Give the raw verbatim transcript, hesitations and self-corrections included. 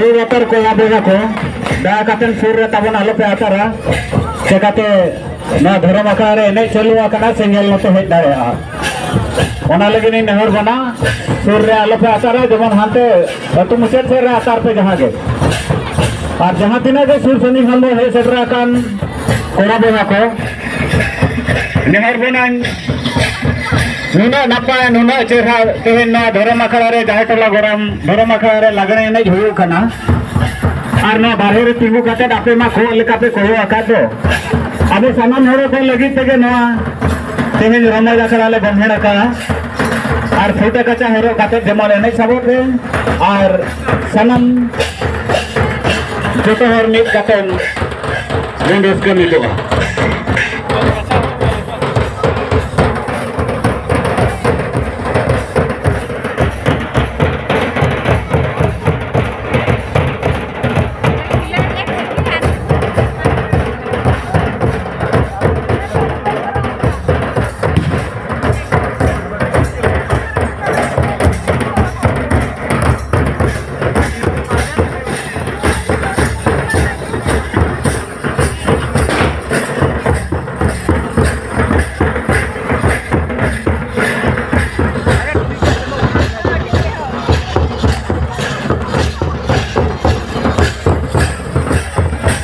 ᱨᱩ ᱨᱟᱛᱟᱨ ᱠᱚ ᱭᱟ ᱵᱚᱭᱦᱟ ᱠᱚ, ᱫᱟᱭᱟ ᱠᱟᱛᱮ ᱥᱩᱨ ᱨᱮ ᱛᱟᱵᱚᱱ ᱟᱞᱚᱯᱮ ᱟᱛᱟᱨᱟ᱾ ᱪᱮᱠᱟᱛᱮ ᱱᱚᱣᱟ ᱫᱷᱚᱨᱚᱢ ᱟᱠᱷᱲᱟ ᱨᱮ ᱮᱱᱮᱡ ᱪᱟᱹᱞᱩ ᱟᱠᱟᱱᱟ, ᱥᱮᱸᱜᱮᱞ ᱱᱚᱛᱮ ᱦᱮᱡ ᱫᱟᱲᱮᱭᱟᱜᱼᱟ᱾ ᱚᱱᱟ ᱞᱟᱹᱜᱤᱫ ᱤᱧ ᱱᱮᱦᱚᱨ ᱵᱚᱱᱟ, ᱥᱩᱨ ᱨᱮ ᱟᱞᱚᱯᱮ ᱟᱛᱟᱨᱟ, ᱡᱮᱢᱚᱱ ᱦᱟᱱᱛᱮ ᱟᱹᱛᱩ ᱢᱩᱪᱟᱹᱫ ᱥᱮᱫ ᱨᱮ ᱟᱛᱟᱨ ᱯᱮ ᱡᱟᱦᱟᱸ ᱜᱮ᱾ ᱟᱨ ᱡᱟᱦᱟᱸ ᱛᱤᱱᱟᱹᱜ ᱜᱮ ᱥᱩᱨ ᱥᱟᱺᱜᱤᱧ ᱠᱷᱚᱱ ᱵᱚᱱ ᱦᱮᱡ ᱥᱮᱴᱮᱨ ᱟᱠᱟᱱ ᱠᱚᱲᱟ ᱵᱚᱭᱦᱟ ᱠᱚ, ᱱᱮᱦᱚᱨ ᱵᱚᱱᱟᱧ, ᱱᱩᱱᱟᱹᱜ ᱱᱟᱯᱟᱭ, ᱱᱩᱱᱟᱹᱜ ᱪᱮᱦᱨᱟ ᱛᱮᱦᱮᱧ ᱱᱚᱣᱟ ᱫᱷᱚᱨᱚᱢ ᱟᱠᱷᱲᱟ ᱨᱮ, ᱡᱟᱦᱮᱨ ᱴᱚᱞᱟ ᱜᱚᱨᱟᱢ ᱫᱷᱚᱨᱚᱢ ᱟᱠᱷᱲᱟ ᱨᱮ ᱞᱟᱜᱽᱬᱮ ᱮᱱᱮᱡ ᱦᱩᱭᱩᱜ ᱠᱟᱱᱟ᱾ ᱟᱨ ᱱᱚᱣᱟ ᱵᱟᱨᱦᱮ ᱨᱮ ᱛᱤᱸᱜᱩ ᱠᱟᱛᱮ ᱟᱯᱮ ᱢᱟ ᱠᱚᱭᱚᱜ ᱞᱮᱠᱟ ᱯᱮ ᱠᱚᱭᱚᱜ ᱟᱠᱟᱫ ᱫᱚ᱾ ᱟᱵᱚ ᱥᱟᱱᱟᱢ ᱦᱚᱲ ᱠᱚ ᱞᱟᱹᱜᱤᱫ ᱛᱮᱜᱮ ᱱᱚᱣᱟ ᱛᱮᱦᱮᱧ ᱨᱚᱢᱚᱡᱽ ᱟᱠᱷᱲᱟ ᱞᱮ ᱜᱚᱢᱦᱮᱲ ᱟᱠᱟᱫᱼᱟ᱾ ᱟᱨ ᱯᱷᱩᱴᱟᱹ ᱠᱟᱪᱟ ᱦᱚᱨᱚᱜ ᱠᱟᱛᱮ ᱡᱮᱢᱚᱱ ᱮᱱᱮᱡ ᱥᱟᱵᱚᱜ ᱯᱮ᱾ ᱟᱨ ᱥᱟᱱᱟᱢ ᱡᱚᱛᱚ ᱦᱚᱲ ᱢᱤᱫ ᱠᱟᱛᱮ ᱵᱚᱱ ᱨᱟᱹᱥᱠᱟᱹ ᱢᱤᱫᱚᱜᱼᱟ᱾